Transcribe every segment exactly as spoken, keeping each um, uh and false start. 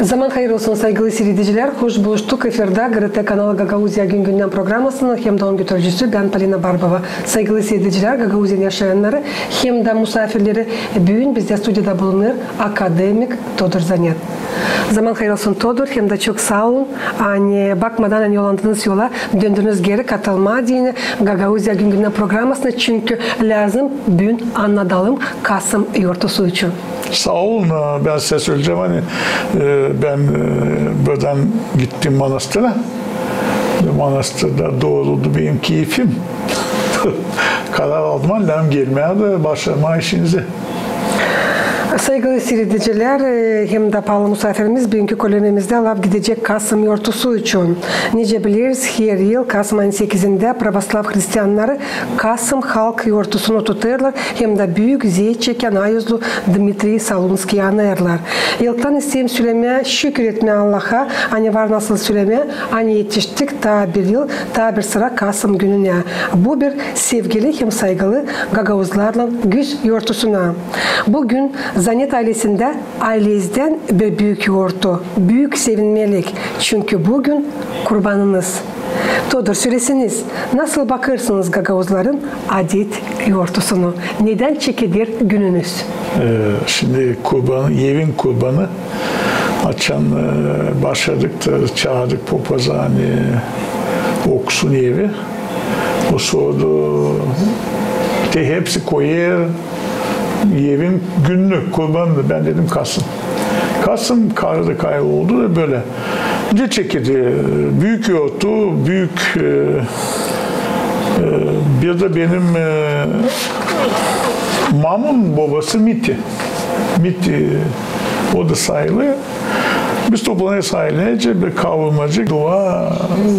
Zaman hayır olsun, saygılı siiredicilär. Hoş buluştuk efirdä GRT kanalı Gagauziya gün-gündän programasının hem dä onun götürücüsü bän, Polina Barbova. Saygılı siiredicilär, Gagauziyanın yaşayannarı hem dä musaafirleri, büün bizdä studiyada bulunêr akademik Todur Zanet. Zaman hayır olsun, Todur, hem dä çok saa olun, ani bakmadan, ani yollandınız yola, döndünüz geeri katılmaa deyni Gagauziya gün-gündän programasına, çünkü lääzım büün annadalım Kasım yortusu için. Saa olun. Bän sizä söleyecäm, ani, e, bän, e, buradan gittim Manastıra. Manastırda dooruldu benim keyfim. Karar aldım, ani lääzım gelmää dä başlamaa işinizi. Saygılı siiredicilär, e, hem dä paalı musaafirimiz, büünkü kölememizdä laf gidecek Kasım yortusu için. Nicä bileriz, her yıl Kasım ayın sekizindä pravoslav hristiyannarı Kasım halk yortusunu tutêrlar hem dä büük zeet çekän ayuzlu Dmitriy Solunskiyi anêrlar. İlktän isteerim sölemää, şükür etmää Allaha, ani var nasıl sölemää, ani etiştik taa bir yıl, taa bir sıra Kasım gününä. Bu bir sevgili hem saygılı gagauzlarlan güz yortusuna. Bu gün Zanet aylesindä aylezdän bir büük yortu, büük sevinmelik, çünkü bu gün kurbanınız. Todur, söleseniz, nasıl bakêrsınız gagauzların adet yortusunu? Nedän çekeder gününüz? E, şindi kurban, evin kurbanı, açan, e, başladık da çaardık popazı, ani okusun evi. O sordu, te hepsi koyêr evin gününü, kurbanını. Bän dedim Kasım. Kasım, karı da kayıl oldu da bölä. Nicä çekedi, büük yortu, büük, e, e, bir dä benim, e, mamun bobası Miti. Miti, o da sayılı. Biz toplanêrız aylece, bir kavurmacık, dua,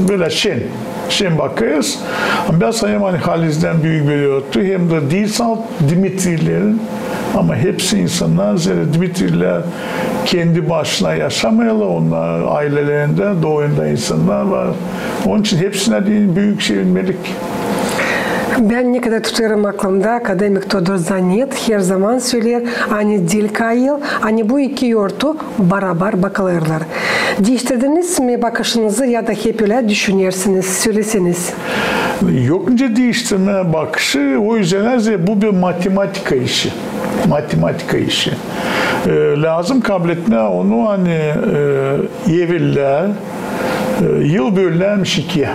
bölä şen. Şen bakêrız. Ama bän sayêrım, ani halizdän büük bir yortu, hem dä diil salt Dmitriylerin, ama hepsi insannar, zerä Dmitriylär kendi başına yaşamêêrlar, onnar aylelerindä, doyunda insannar var. Onun için hepsinä deyin büük sevinmelik. Bän nekadar tutêrım aklımda, akademik Todur Zanet herzaman söleer, ani diil kayıl, ani bu iki yortu barabar bakılêrlar. Diiştirdiniz mi bakışınızı ya da hep ölä düşünersiniz, söleseniz? Yok nicä diiştirmää bakışı, o üzerä bu bir matematika işi. Matematika işi. E, lääzım kabletmää onu, ani, e, evellär, e, yıl bölünärmiş ikiyä.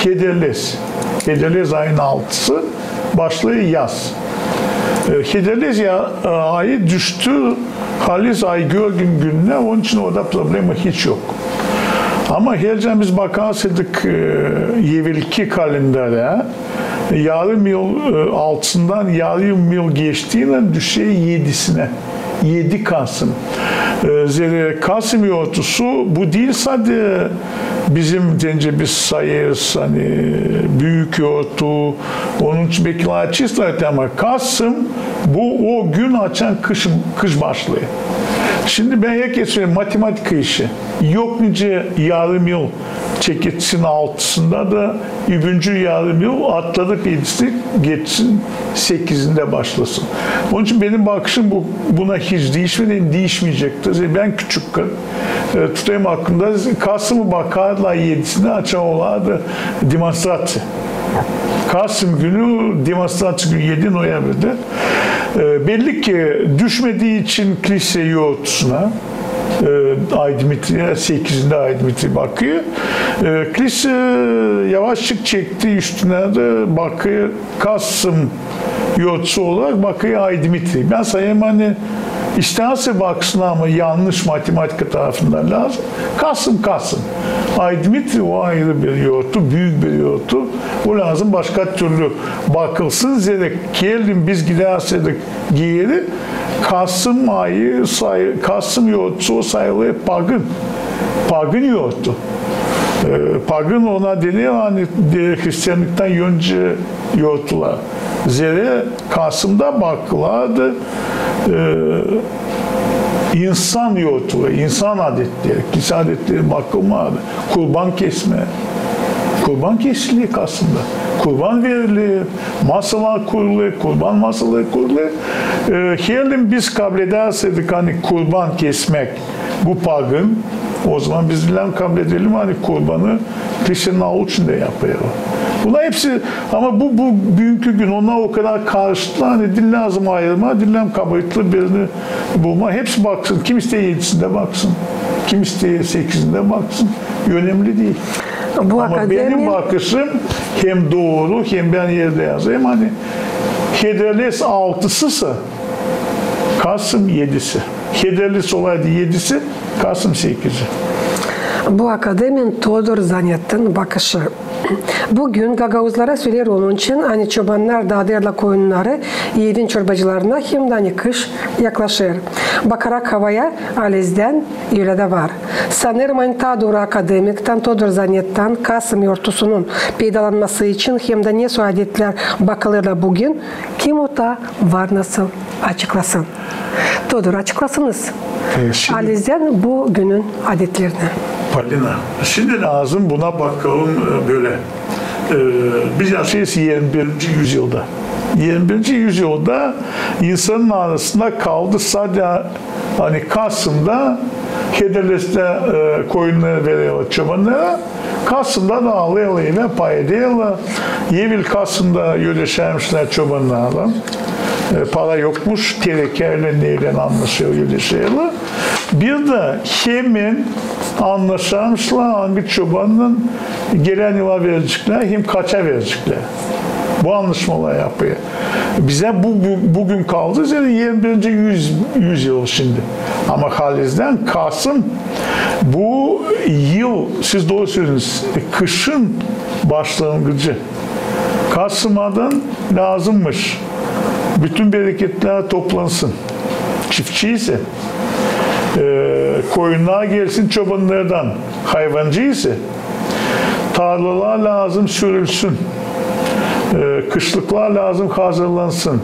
Hederlez. Hederlez ayın altısı, başlêêr yaz. E, Hederlez ya, e, ayı düştü haliz Aygörgün gününä, onun için orada problema hiç yok. Ama herliim biz bakarsaydık, e, evelki kalendarä, yarım yıl, e, altısından yarım yıl geçtiynän düşer edisinä. Edi Kasım. E, zerä Kasım yortusu bu diil sade bizim, deyni biz sayêrız, ani büük yortu, onun için beklää çisto, ama Kasım bu o gün, açan kış, kış başlêêr. Şindi bän herkerä söleyim, matematika işi. Yok nicä yarım yıl çeketsin altısında da, öbürüncü yarım yıl atladıp edisin, geçsin sekizindä başlasın. Onun için benim bakışım bu, buna hiç diişmedi, diişmeyecektir. Bän küçükkän, e, tutêrım aklımda, Kasımı bakardılar edisindä, açan olardı demonstraţiya. Kasım günü demonstraţiya günü, edi noyabrda. E, belli ki düşmedii için kilise yortusuna, e, Ay Dmitriyä, sekizindä Ay Dmitriy bakêr. E, kilise yavaşçık çekti üstünä dä bakêr, Kasım yortusu olarak bakêr Ay Dmitriy. Bän sayêrım, ani isteerse baksın, ama yannış matematika tarafından lääzım. Kasım, Kasım. Ay Dmitriy o ayrı bir yortu, büük bir yortu. O lääzım başka türlü bakılsın. Zerä herliim biz gidärseydik geeri, Kasım ayı say-, Kasım yortusu o sayılêr pagın. Pagın yortu. E, pagın ona dener, ani de hristianlıktän öncä yortular. Zerä Kasımda bakılardı, e, insan yortuları, insan adetleri, kilise adetleri bakılmazdı. Kurban kesmää. Kurban kesiler Kasımda. Kurban veriler, masalar kurulêr, kurban masaları kurulêr. E, herliim biz kabledärseydik, ani kurban kesmäk bu pagan, ozaman biz diil kabledelim, ani kurbanı Hristiyannar avuç içindä yapêr. Bunnar hepsi, ama bu, bu büünkü gün, onnar o kadar karıştılar, ani diil lääzım ayırmaa, diil lääzım kabaatlı birini bulmaa. Hepsi baksın, kim isteer edisindä baksın, kim isteer sekizindä baksın. Önemli diil. Bu akademi... Ama benim bakışım hem dooru, hem bän erdä yazêrım, ani Hederlez altısısa, Kasım edisi. Hederlez olaydı edisi, Kasım sekizi. Bu akademiyanın Todor Zanettan bakışı. Bugün gagauzlara söleer onun için, ani çobannar daadêrlar koyunnarı evin çorbacılarına, hem dä ani kış yaklaşêr. Bakarak havaya, halizdän ölä dä var. Sanêrım, ani taa dooru akademiktan Todor Zanettan Kasım yortusunun peydalanması için hem dä ne soy adetlär bakılêrlar bugün, kim o taa var nasıl açıklasın. Todor, açıklasınız. E, şindi halizdän bu günün adetlerini. Polina, şindi lääzım buna bakalım, e, bölä. E, biz yaşêêrız irmi birinci üzyılda. İrmi birinci üzyılda insanın arasında kaldı sade, ani Kasımda Hederlezdä, e, koyunnarı vererlär çobannara, Kasımda da alêrlar evä, pay ederlär. Evvel Kasımda ödeşärmişlär çobannarlan. E, para yokmuş, terekärlän, neylän annaşêr, ödeşerlär. Bir dä hemen annaşarmışlar, angı çobannan gelän yıla vereceklär hem kaça vereceklär. Bu annaşmalar yapêr. Bizä bu, bu, bugün kaldı, zerä irmi birinci üz-, üzyıl şindi. Ama halizdän Kasım bu yıl, siz dooru söleediniz, kışın başlangıcı. Kasımadan lääzımmış bütün bereketlär toplansın. Çiftçi isä, e, koyunnar gelsin çobannardan, hayvancı isä, tarlalar lääzım sürülsün, e, kışlıklar lääzım hazırlansın,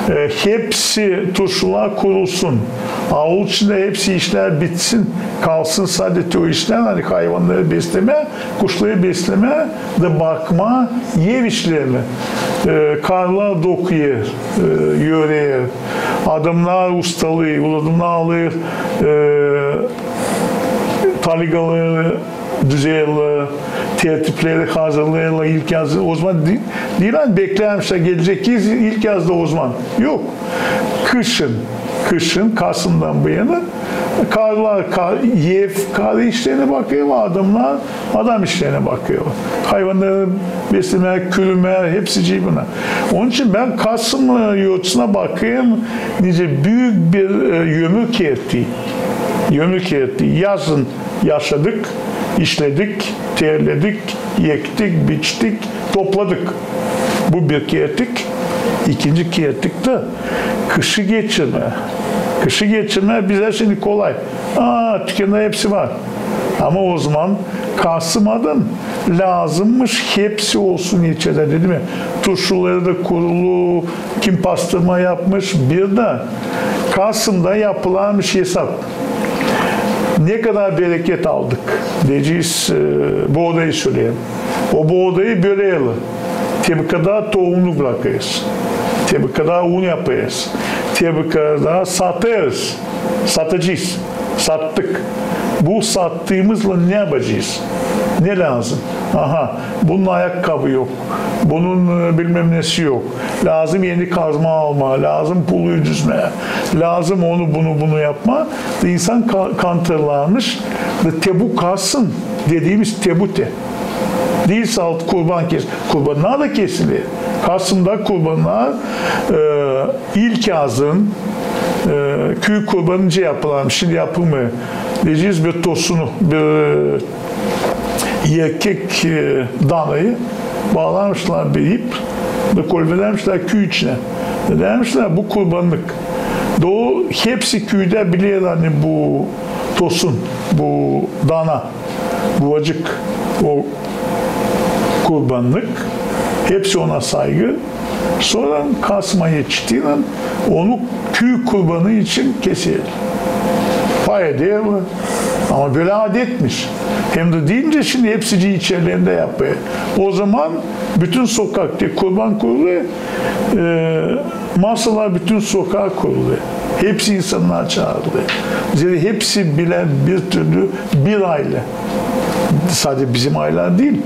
e, hepsi turşular kurulsun, aul içindä hepsi işlär bitsin, kalsın sade o işlär, ani hayvannarı beslemää, kuşları beslemää da bakmaa ev işlerini. E, karılar dokuyêr, e, öreer, adamnar ustalêêr, adamnar alêr, e, taligaları düzerlär, tertipleri hazırlêêrlar ilk yaz. Ozaman di-, diil ani beklärmişlär gelecek yaz, ilk yazda ozaman. Yok. Kışın, kışın, Kasımdan bu yana karılar, ka-, ev karı işlerinä bakêr, adamnar adam işlerinä bakêr. Hayvannarı beslemää, kürümää, hepsicii buna. Onun için bän Kasım, e, yortusuna bakêrım nicä büük bir, e, ömür kertii. Ömür kertii. Yazın yaşadık, işledik, terledik, ektik, biçtik, topladık. Bu bir kertik. İkinci kertik dä kışı geçirmää. Kışı geçirmää bizä şindi kolay. Aa, tükennä hepsi var. Ama ozaman Kasımadan lääzımmış hepsi olsun içerdä, dedim ya. Turşuları da kurulu, kim pastırma yapmış. Bir dä Kasımda yapılarmış esap. Ne kadar bereket aldık, deyecez, e, boodayı söleerim. O boodayı bölelim. Te bu kadar tohumluk brakêrız. Te bu kadar un yapêrız. Te bu kadar satêrız. Satacez. Sattık. Bu sattıımızlan ne yapacez? Ne lääzım? Aha, bunun ayakkabı yok. Bunun, e, bilmäm nesi yok. Lääzım eni kazma almaa, lääzım pulu düzmää, lääzım onu, bunu, bunu yapmaa. İnsan ka-, kontrollarmış. Da te bu Kasım dediimiz te bu te. Diil salt kurban kes-, kurbannar da kesiler. Kasımda kurbannar, e, ilk yazın, e, küü kurbanı nicä yapılarmış, şindi yapılmêêr. Deyecez, bir tosunu, bir, e, erkek, e, danayı baalarmışlar bir ip, da kolvedärmişlär küü içinä. Deyärmişlär, bu kurbanlık. Da o hepsi küüdä biler, ani bu tosun, bu dana, bu uvacık, o kurbanlık. Hepsi ona saygı. Sora Kasıma etiştiynän onu küü kurbanı için keserlär. Pay ederlär. Ama bölä adetmiş. Hem dä deyim dä şindi hepsicii içerlerindä yapêr. Ozaman bütün sokak, te kurban kurulêr, e, masalar bütün sokaa kurulêr. Hepsi insannar çaarılêr. Zerä hepsi bilä bir türlü bir aylä. Sade bizim aylar diil.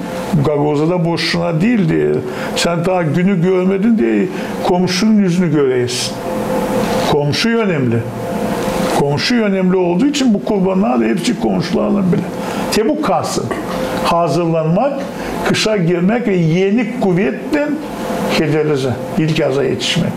Gagauzda boşuna diil deer. Sän taa günü görmedin deer, komşunun üzünü göreersin. Komşu önemli. Komşu önemli olduu için bu kurbannar da hepsi komşularlan bilä. Te bu kasım. Hazırlanmak, kışa girmäk ve eni kuvetlän hederlezä, ilk yaza etişmäk.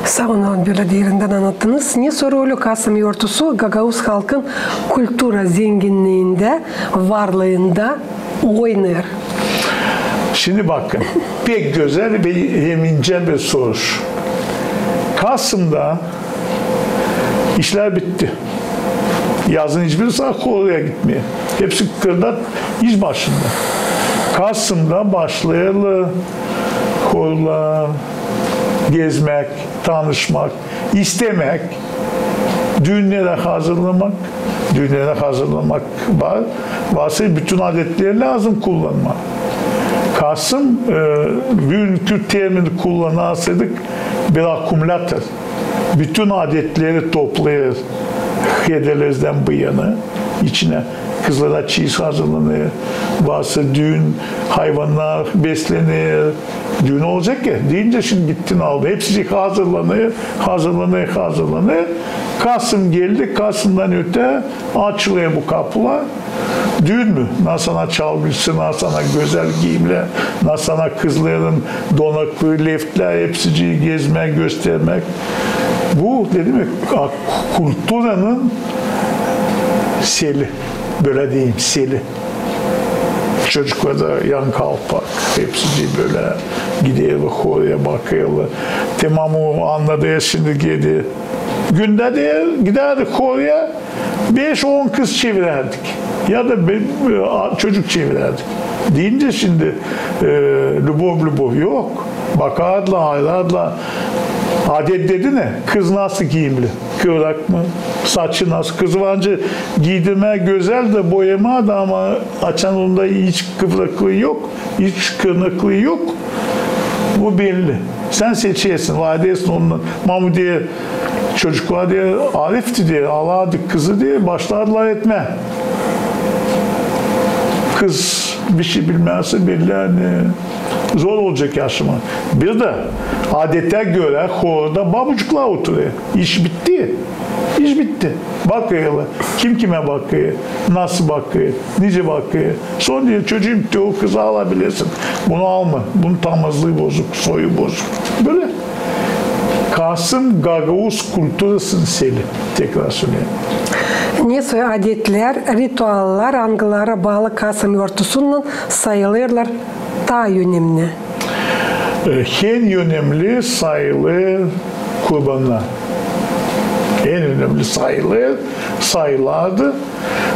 Saa olun, bölä derindän annattınız. Ne soy rolü kasım yortusu gagauz halkın kultura zenginniindä, varlıında oynêêr? Şindi bakın, pek gözäl ve hem incä bir soruş. Kasımda işlär bitti. Yazın hiçbir insan horaya gitmeer. Hepsi kırda iş başında. Kasımda başlêêrlar horlar, gezmäk, tanışmak, istemäk, düünneri hazırlamak. Düünneri hazırlamak var. Varsa bütün adetleri lääzım kullanmaa. Kasım, e, büünkü termini kullanarsaydık, bir akkumulâtor. Bütün adetleri toplêêr hederlezdän bu yana içinä. Kızlara çeyiz hazırlanêr, varsa düün, hayvannar beslenir. Düün olacek ya, diincä şindi gittin aldın. Hepsi hazırlanêr, hazırlanêr, hazırlanêr. Kasım geldi, kasımdan öte açılêr bu kapular. Düün mü? Nasıl ana çalgısı, nasıl ana gözäl giimlär, nasıl ana kızların donaklı leftlär, hepsicii gezmää, göstermäk. Bu, dedim ya, a-, kulturanın seli, bölä deyim, seli. Çocuklar da yan kalpak, hepsicii bölä giderlär horaya, bakêrlar. Tamam, o annadı şindi gidi. Gündä deer, gidärdik horaya, beş-on kız çevirärdik. Ya da bir, e, a-, çocuk çevirärdik. Diincä şindi, e, любовь, любовь yok. Bakardılar, hayratla. Adet dedin ya, kız nasıl giimli? Kıvrak mı? Saçı nasıl? Kızı var nicä giidirmää gözäl dä, boyamaa da, ama açan onda hiç kıvraklıı yok. İç kırnaklıı yok. Bu belli. Sän seçersin, varedäsin ondan. Mamu deer, çocuklar deer, arifti deer, alardık kızı deer, başlardılar etmää. Kız bişey bilmärsä, belli, ani zor olacek yaşamaa. Bir dä adetä görä horada babucuklar oturêr. İş bitti. İş bitti. Bakêrlar. Kim kimä bakêr, nasıl bakêr, nicä bakêr. Sora deer, çocuum, te o kızı alabilirsin. Bunu alma. Bunun tamazlıı bozuk, soyu bozuk. Bölä. Kasım gagauz kulturasının seli. Tekrar söleerim. Ne soy adetlär, rituallar, angıları baalı kasım yortusunnan sayılêrlar taa önemli? E, en önemli sayılêr kurbannar. En önemli sayılêr, sayılardı.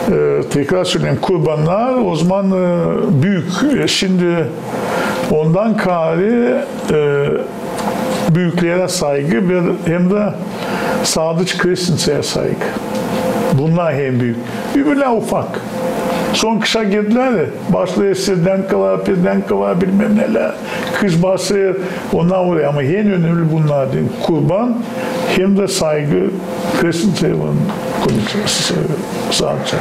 E, tekrar söleerim, kurbannar o zaman, e, büük. E, şindi ondan kaarä, e, büüklerä saygı, bir hem dä Saadıç Krestnicäyä saygı. Bunnar en büük. Öbürlär ufak. Sora kışa girdilär dä, başlêêr sirdenkalar, pirdenkalar, bilmäm nelär. Kış basêr, onnar oraya, ama en önemli bunnar deyni: kurban hem dä saygı Krestnicäyä, Saadıça.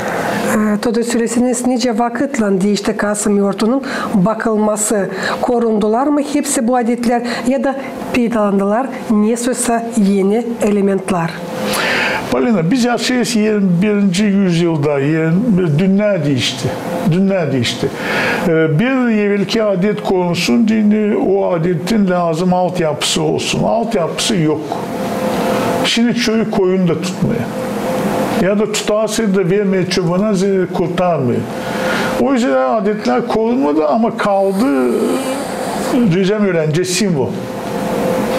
E, Todor, söleseniz, nicä vakıtlan diişti kasım yortunun bakılması? Korundular mı hepsi bu adetlär ya da peydalandılar ne soysa eni elementlär? Polina, biz yaşêêrız irmi birinci üzyılda, irmi, dünnä diişti. Dünnä diişti. E, bir evelki adet korunsun deyni, o adetin lääzım alyapısı olsun. Alyapısı yok. Şindi çoyu koyun da tutmêêr. Ya da tutarsa da vermeer çobana, kurtarmêêr. O üzerä adetlär korunmadı, ama kaldı düzä ölä nicä simvol.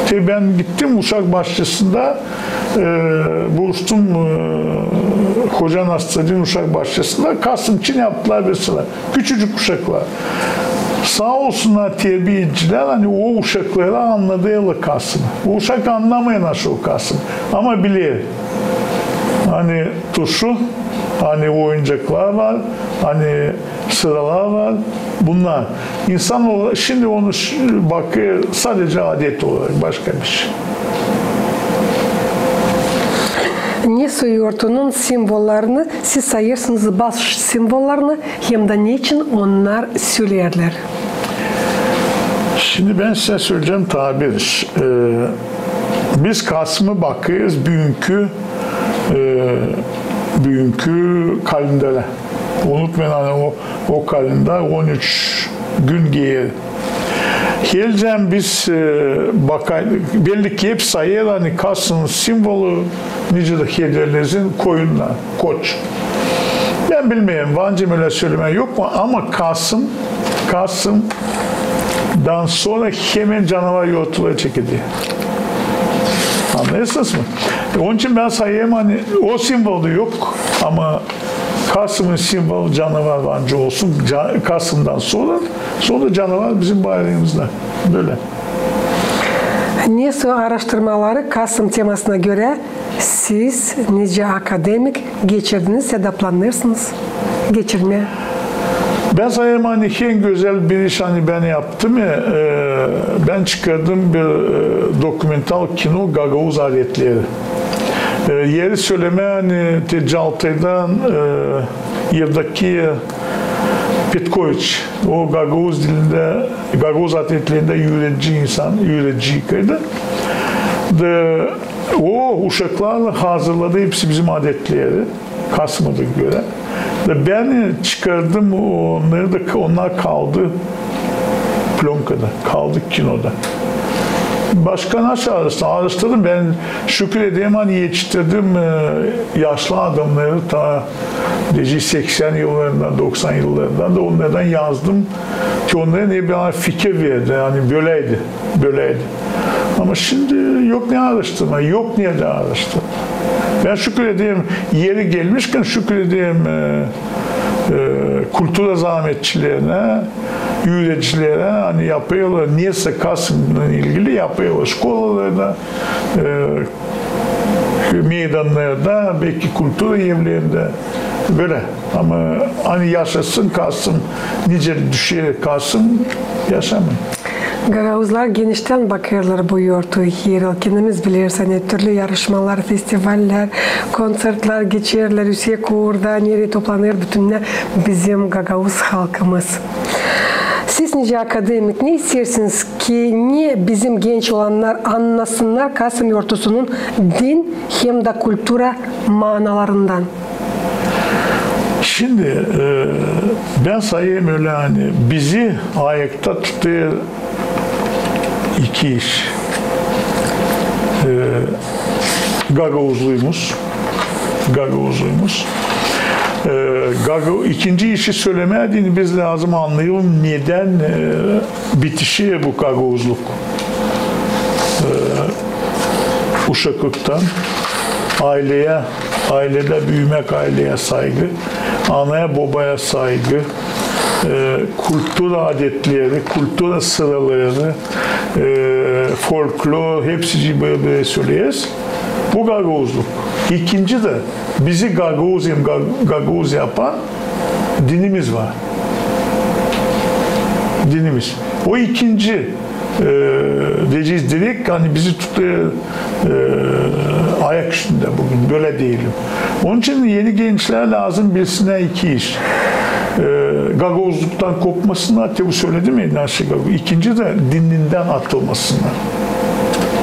Te bän gittim uşak başçasında, e, buluştum, e, Hoca Nasredin uşak başçasında. Kasım için yaptılar bir sıra. Küçücük uşaklar. Saa olsunnar terbiyecilär, ani o uşaklara annadêrlar kasımı. O uşak annamêêr nasıl kasım, ama biler, ani turşu, ani oyuncaklar var, ani sıralar var. Bunnar. İnsan ola-, şindi onu ş-, bakêr sadecä adet olarak, başka bir şey. Ne soy örtünün simvollarını siz sayêrsınız baş simvollarını, hem dä neçin onnar söleerlär? Şindi bän sizä söleyecäm taa bir iş. E, biz Kasımı bakêrız büünkü, e, büünkü kalendera. Unutmayın, ani o, o kalendar on üç gün geeri. Helicän biz, e, baka-, belli ki hep sayêr, ani Kasımın simvolu, nicä dä hederlezin, koyunnar, koç. Bän bilmeerim, var nicä ölä sölemää, yok mu, ama Kasım, Kasımdan sora hemen canavar yortuları çekeder. Annêêrsınız mı? E, onun için bän sayêrım, ani o simvol da yok, ama Kasımın simvolu canavar var nicä olsun, ca-, Kasımdan sora, sora canavar bizim bayramımızda. Bölä. Ne soy aaraştırmaları Kasım temasına görä siz nicä akademik geçirdiniz ya da planêêrsınız geçirmää? Bän sayêrım, ani en gözäl bir iş, ani bän yaptım, e, e, bän çıkardım bir, e, dokumental kino "Gagauz adetleri". E, eri sölemää, ani te Caltaydan, e, Yevdokiya Petkoviç, o gagauz dilindä, gagauz adetlerindä üüredici insan, üüredici kadın. Da o uşaklarlan hazırladı hepsi bizim adetleri, Kasıma da görä. Da bän çıkardım onnarı da, onnar kaldı plönkada, kaldı kinoda. Başka nasıl aaraştırdım? Aaraştırdım. Bän şükür ederim, ani etiştirdim, e, yaşlı adamnarı, taa, deyecek, seksän yıllarından, doksan yıllarından da onnardan yazdım ki, onnar ne bana fikir verdi, ani böläydi, böläydi. Ama şindi yok ne aaraştırmaa, yok ne dä aaraştırmaa. Bän şükür ederim, eri gelmişkän şükür ederim, e, e, kultura zaametçilerinä, üüredicilerä, ani yapêrlar, neysä Kasımnan ilgili yapêrlar şkolalarda, e, meydannarda, beki kultura evlerindä, bölä. Ama ani yaşasın Kasım, nicä düşer Kasım, yaşamêêr. Gagauzlar geniştän bakêrlar bu yortu her yıl. Kendimiz bileriz, ani türlü yarışmalar, festivallär, konţertlär geçerlär, üüsek uurda, neredä toplanêr bütünnä bizim gagauz halkımız. Siz nicä akademik, ne isteersiniz ki ne bizim genç olannar annasınnar Kasım yortusunun din hem dä kultura maanalarından? Şindi, e, bän sayêrım ölä, ani bizi ayakta tutêr iki iş. E, gagauzluumuz, gagauzluumuz. E, gaga-, ikinci işi sölemää deyni biz lääzım annayalım, nedän, e, bitişer bu gagauzluk. E, uşakluktan ayleyä, ayledä büümäk, ayleyä saygı, anaya, bobaya saygı, e, kultura adetleri, kultura sıraları, e, folklor, hepsicii bölä, bölä söleriz. Bu gagauzluk. İkinci dä bizi gagauz hem ga-, gagauz yapan dinimiz var. Dinimiz. O ikinci, e, deyecez, direk, ani bizi tutêr, e, ayak üstündä büün, bölä deyelim. Onun için eni gençlär lääzım bilsinnär iki iş. E, gagauzluktan kopmasınnar, te bu söledim ya, nasıl gagauz-, ikinci dä dinindän atılmasınnar.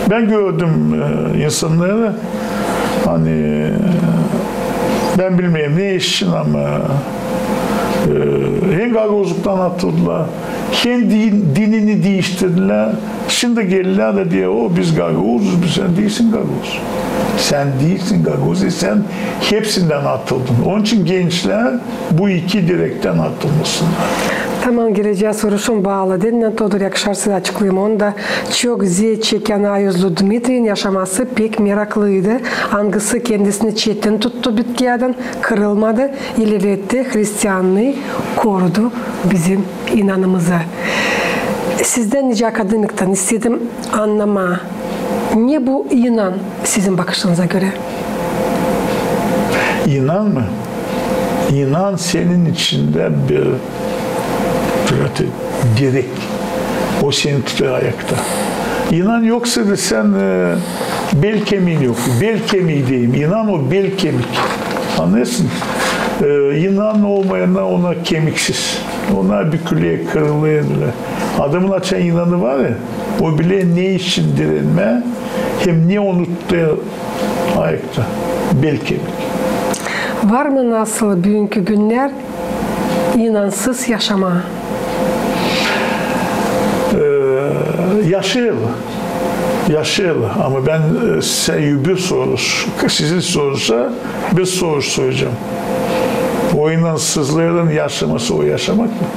Bän gördüm, e, insannarı, ani, bän bilmeerim ne iş için, ama, e, hem gagauzluktan atıldılar, hem din-, dinini diiştirdilär. Şindi geldilär dä deer, o, biz gagauzuz, biz, sän diilsin gagauz. Sän diilsin gagauz, e, sän hepsindän atıldın. Onun için gençlär bu iki direktän atılmasınnar. Tamam, gelecää soruşum baalı. Deyni Todur, yakışar sizä açıklayım. Onu da çok zeet çekän Ayuzlu Dmitriyin yaşaması pek meraklıydı. Angısı kendisini çetin tuttu bitkiyädän, kırılmadı, ilerletti hristiannıı, korudu bizim inanımızı. Sizdän, nicä akademiktän, istedim annamaa, ne bu inan sizin bakışınıza görä? İnan mı? İnan senin içindä bir, bir direk. O seni tutêr ayakta. İnan yoksa da sän, e, Bel kemiin yok. Bel kemii deyim. İnan o bel kemik. Annêêrsın? E, inan olmayana, ona kemiksiz. Ona büküler, kırılêr bilä. Adamın açan inanı var ya, o biler ne için direnmää, hem ne onu tutêr ayakta. Bel kemik. Var mı nasıl büünkü günnär inansız yaşamaa? E, yaşêêr. Yaşêêr. Ama bän, e, sizä bir soruş, sizin soruşa bir soruş soracam. O inansızların yaşaması, o yaşamak mı?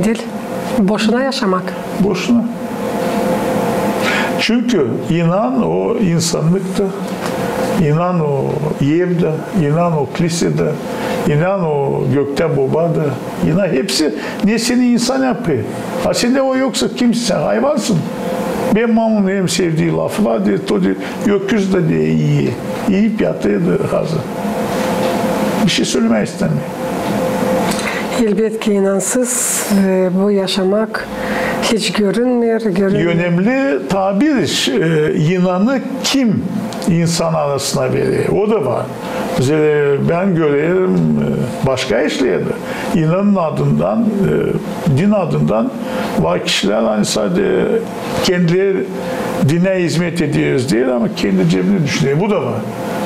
Diil. Boşuna yaşamak. Boşuna. Çünkü inan o insannıkta, inan o evdä, inan o klisedä, inan o göktä Bobada, inan hepsi ne seni insan yapêr. A sendä o yoksa kimsin sän? Hayvansın. Benim mamunun en sevdii lafı var, deer, to, deer, öküz dä, deer, iiyer. İiyip yatêr da hazır. Bir şey sölemää istämeer. Elbetki, inansız, e, bu yaşamak hiç görünmeer, görünmeer. Önemli taa bir iş, e, inanı kim insan arasına verer. O da var. Mesela bän görerim, e, başka işlerdä. İnanın adından, e, din adından var kişilär, ani sade kendileri dinä izmet ederiz deer, ama kendi cebini düşüner. Bu da var.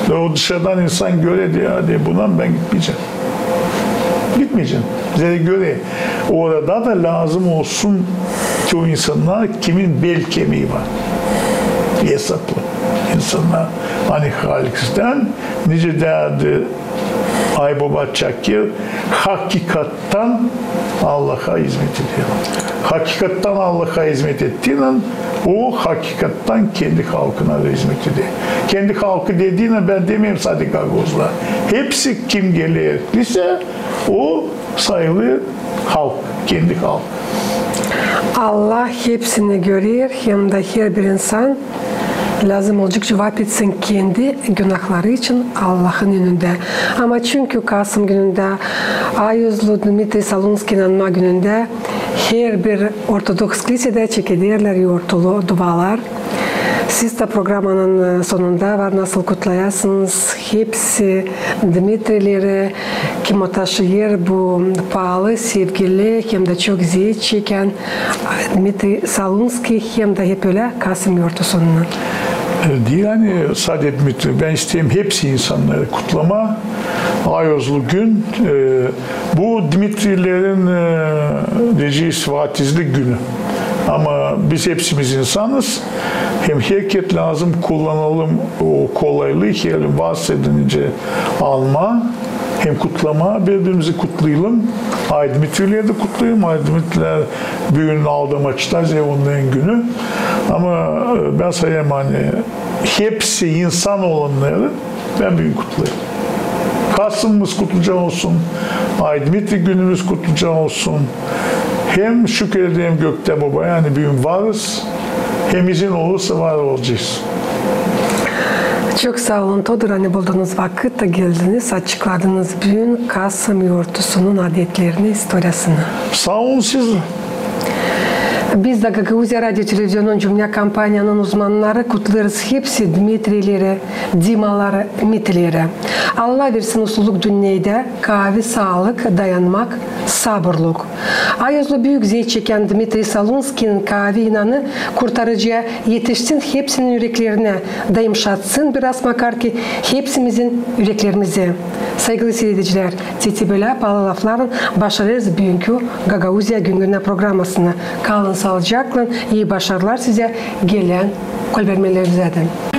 Ve o dışarıdan insan görer, deer, ya, deer, buna bän gitmeyecäm. Gitmeyecäm. Bize dä göre orada da lääzım olsun ki o insannar, kimin bel kemii var. Esaplı insannar. Ani Halikten, nicä deerdi Ayboba Çakır, hakikattan Allaha izmet eder. Hakikattan Allaha izmet ettiynän, o hakikattan kendi halkına da izmet eder. Kendi halkı dediynän bän demeerim sade gagauzlar. Hepsi kim geler kliseyä, o sayılêr halk, kendi halk. Allah hepsini görer, hem dä herbir insan lääzım olacek cuvap etsin kendi günahları için Allahın önündä. Ama çünkü kasım günündä, Ayozlu Dmitriy Salunskiy anma günündä, herbir ortodoks klisedä çekederlär yortulu dualar. Siz dä programanın, e, sonunda var nasıl kutlayasınız hepsi Dmitriyleri, kim o taşıyêr bu paalı, sevgili, hem dä çok zeet çekän Dmitriy Salunskiy, hem dä hep ölä kasım yortusununu. E, diil ani sade Dmitriy, bän isteerim hepsi insannarı kutlamaa. Ayozlu gün, e, bu Dmitriylerin, e, deyecez, vaatizlik günü. Ama biz hepsimiz insanız. Hem herkerä lääzım kullanalım o kolaylıı, hem varsa nicä almaa, hem kutlamaa, biri-birimizi kutlayalım. Aydmitriylär dä kutlayalım. Aydmitriylär büün aldamaçta, zerä onnarın günü. Ama, e, bän sayêrım, ani hepsi insan olannarı bän büün kutlayêrım. Kasımımız kutluca olsun, Aydmitriy günümüz kutluca olsun. Hem şükür ederim göktä Bobaya, ani büün varız, hem izin olursa var olacez. Çok saa olun, Todur, ani buldunuz vakıt da geldiniz, açıkladınız büün kasım yortusunun adetlerini, istoriyasını. Saa olun siz. Biz dä Gagauziya radio televizionunun cümnä kompaniyanın uzmannarı kutlêêrız hepsi Dmitriyleri, Dimaları, Mitileri. Allah versin usluluk dünneydä, kaavi saalık, dayanmak, saburluk. Ayozlu büük zeet çekän Dmitriy Salunskiynin kaavi inanı Kurtarıcıya etişsin hepsinin üreklerinä, da yımşatsın biraz makar ki hepsimizin üreklerimizi. Saygılı siiredicilär, te bölä paalı laflarlan başarêrız büünkü Gagauziya güngünä programasını. Kalın saalıcaklan, ii başarılar sizä gelän kolbermelerinizä dä.